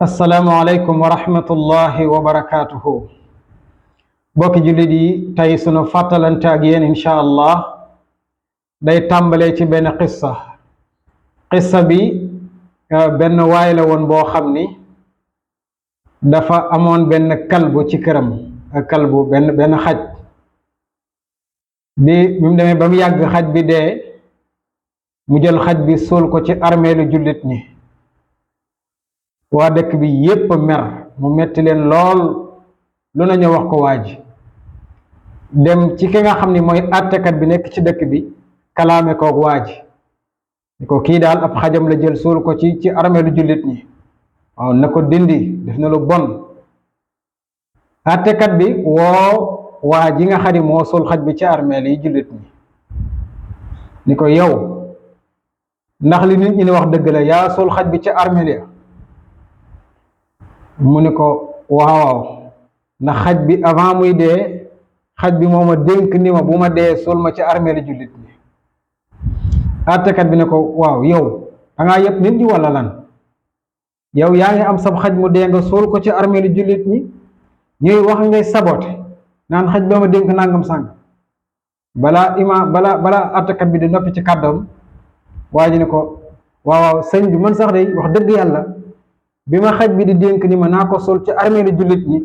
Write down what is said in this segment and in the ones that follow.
asalaamualeykum wa rahmatullahi wa barakaatuhu. bokki jullit yi tey sunu fàttalante ak yéen incha allah day tàmbalee ci benn qissa bi benn waay la woon boo xam ni dafa amoon benn kalbu ci këram. kalbu benn xaj bi mu demee ba mu yàgg xaj bi dee mu jël xaj bi suul ko ci armeelu jullit ñi. waa dëkk bi yépp mer mu metti leen lool lu nañu wax ko waa ji dem ci ki nga xam ni mooy àttekat bi nekk ci dëkk bi kalaame koog waa ji ni ko kii daal ab xajam la jël suul ko ci armeelu jullit ñi, waaw na ko dindi, def na lu bon. àttekat bi woo waa ji nga xam ni moo suul xaj bi ci armeel yi jullit ñi ni ko yow ndax li nit ñi ni wax dëgg la, yaa suul xaj bi ci armeel ya? mu ni ko waaw, ndax xaj bi avant muy dee xaj bi moo ma dénk ni ma bu ma dee suul ma ci armeeli jullit ñi. àttekat bi ne ko waaw, yow dangaa yëpp nit ñi walla lan? yow yaa ngi am sab xaj mu dee nga suul ko ci armeeli jullit ñi, ñuy wax ngay sabote naan xaj ba ma dénk nangam sàng. balaa àttekat bi di noppi ci kàddoom waa ji ne ko waaw sëñ bi man sax de wax dëgg yàlla bi ma xaj bi di dénk ni ma naa ko sol ci armeelu jullit ñi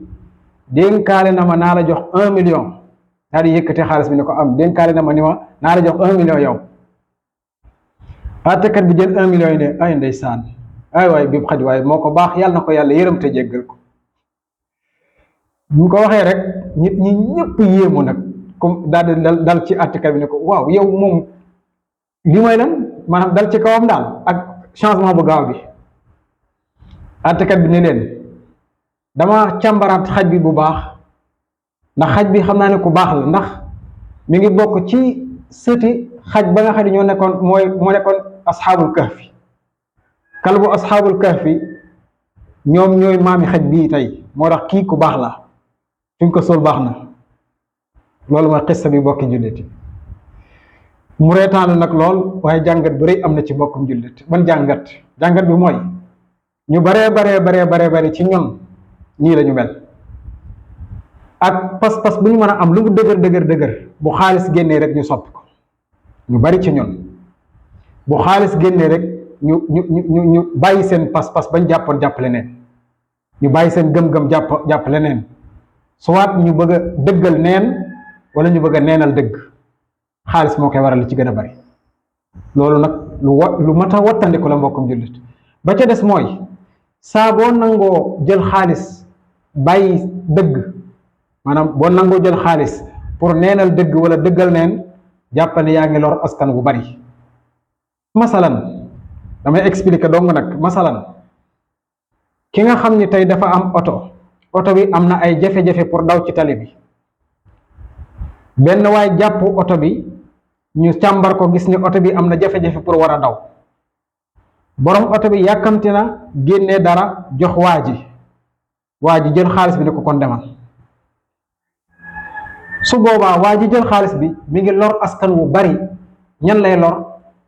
dénkaale na ma naa la jox 1 million. daal di yëkkati xaalis bi ne ko am dénkaale na ma ni ma naa la jox 1 million yow. àttekat bi jël 1 million yi ne ay ndeysaan, ay waay bi xaj waaye moo ko baax, yàlla na ko yàlla yërëm te jéggal ko. bu ko waxee rek nit ñi ñëpp yéemu nag comme daal di dal ci àttekat bi ne ko waaw yow moom li mooy lan, maanaam dal ci kawam daal ak changement bu gaaw bi. àttekat bi ne leen dama càmbaraat xaj bi bu baax, ndax xaj bi xam naa ne ku baax la, ndax mi ngi bokk ci sëti xaj ba nga xam ne moo nekkoon asxaabul kahfi. kalbu asxaabul kahfi ñoom ñooy maami xaj bii tey, moo tax kii ku baax la, fi ñu ko sol baax na. loolu mooy xissa bi bokki jullit mu reetaanu nag lool, waaye jàngat bu rëy am na ci bokkum jullit. ban jàngat bi mooy ñu baree ci ñun nii la ñu mel. ak pas-pas bu ñu mën a am lu mu dëgër bu xaalis génnee rek ñu soppi ko. ñu bari ci ñun bu xaalis génnee rek ñu bàyyi seen pas-pas bañ jàppoon jàpp leneen, ñu bàyyi seen gëm-gëm jàpp leneen. soit ñu bëgg a dëggal neen wala ñu bëgg a neenal dëgg. xaalis moo koy waral li ci gën a bari. loolu nag lu mat a wattandiku la mbokkum jullit. ba ca des mooy saa boo nangoo jël xaalis bàyyi dëgg, maanaam boo nangoo jël xaalis pour neenal dëgg wala dëggal neen, jàppale yaa ngi lor askan bu bari. masalan damay expliquer dong nag. masalan ki nga xam ni tey dafa am oto bi am na ay jafe-jafe pour daw ci tali bi. benn waay jàpp oto bi, ñu càmbar ko gis ni oto bi am na jafe-jafe pour war a daw. borom oto bi yàkkamti na génnee dara jox waa ji jël xaalis bi ne ko kon demal. su boobaa waa ji jël xaalis bi mi ngi lor askan wu bari. ñan lay lor?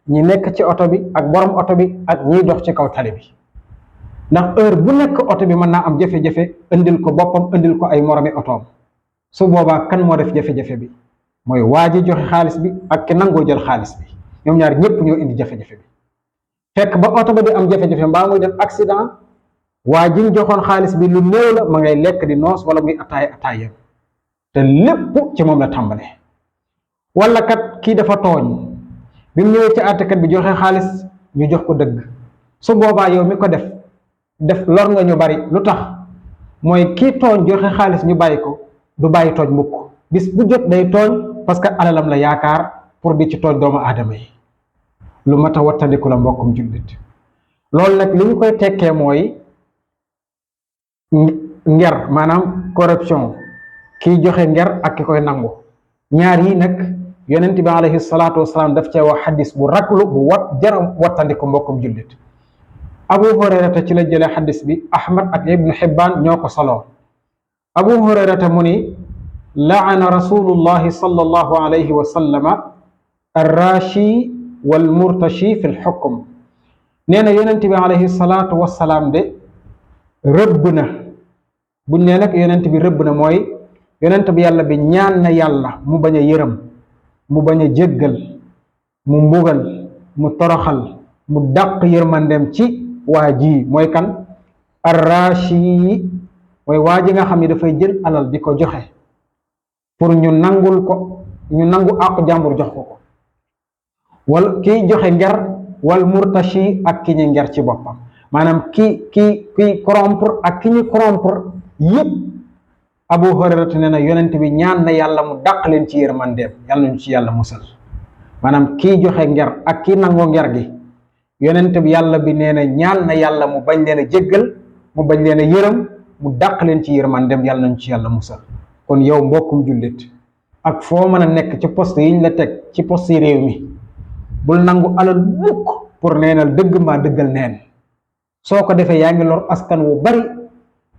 ñi nekk ci oto bi ak borom oto bi ak ñiy dox ci kaw tali bi. ndax heure bu nekk oto bi mën naa am jafe-jafe, indil ko boppam, indil ko ay moromi otoom. su boobaa kan moo def jafe-jafe bi? mooy waa ji joxe xaalis bi ak ki nangoo jël xaalis bi. ñoom ñaar ñëpp ñoo indi jafe-jafe bi. fekk ba oto ba di am jafe-jafe mbaa muy def accident, waa ji joxoon xaalis bi lu néew la ma ngay lekk di noos wala muy ataaya te lépp ci moom la tàmbale. wala kat kii dafa tooñ, bi mu ñëwee ci àttekat bi joxe xaalis ñu jox ko dëgg. su boobaa yow mi ko def lor nga ñu bari. lu tax? mooy kii tooñ joxe xaalis ñu bàyyi ko, du bàyyi tooñ mukk. bis bu jot day tooñ parce que alalam la yaakaar pour di ci tooñ doomu aadama yi. lu mat a wattandiku la mbokkum jullit. loolu nag li ñu koy tekkee mooy nger, maanaam corruption. kiy joxe nger ak ki koy nangu. ñaar yi nag yonent bi alayhi salaatu wasalaam daf cee wax xadis bu raglu bu jaram wattandiku mbokkum jullit. abu hurayrata ci la jëlee xadis bi, ahmad ak ibnu xibbaan ñoo ko soloo. abu hurayrata mu ni laana rasulullahi sallallahu alayhi wa sallama arrashi wal murtashi fi lxukm. nee na yonent bi alayhi salaatu wasalaam de rëbb na. buñ nee nag yonent bi rëbb na mooy yonent bi yàlla bi ñaan na yàlla mu bañ a yërëm, mu bañ a jéggal, mu mbugal, mu toroxal, mu dàq yërmandem ci waa ji. mooy kan? arrashi, mooy waa ji nga xam ne dafay jël alal di ko joxe pour ñu nangul ko, ñu nangu àqu jàmbur jox ko. wal kiy joxe nger, wal murtashi ak ki ñu nger ci boppam. maanaam ki corrompre ak ki ñu corrompre yépp. Abu Hurayrata nee na yonent bi ñaan na yàlla mu dàq leen ci yërmandeem, yàlla nañu ci yàlla musal. maanaam kiy joxe nger ak ki nangoo nger gi, yonent bi yàlla bi nee na ñaan na yàlla mu bañ leen a jéggal, mu bañ leen a yërëm, mu dàq leen ci yërmandeem, yàlla nañu ci yàlla musal. kon yow mbokkum jullit, ak foo mën a nekk ci poste yiñ la teg, ci poste yi réew mi, bul nangu alal mukk pour neenal dëgg mbaa dëggal neen. soo ko defee yaa ngi lor askan wu bari,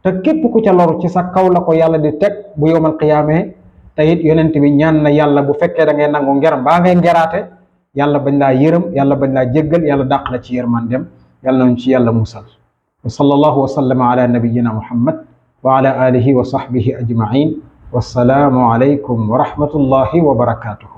te képp ku ca loru ci sa kaw la ko yàlla di teg bu yowmal qiyaamee. te it yonent bi ñaan na yàlla bu fekkee da ngay nangu nger mbaa ngay ngeraate, yàlla bañ laa yërëm, yàlla bañ laa jéggal, yàlla dàq la ci yërmandem, yàlla nañ ci yàlla musal. wa sallallahu wa sallama ala nabiyyina muhammad wa ala alihi wa sahbihi ajmain. wassalaamu alaykum wa rahmatullahi wa barakatuhu.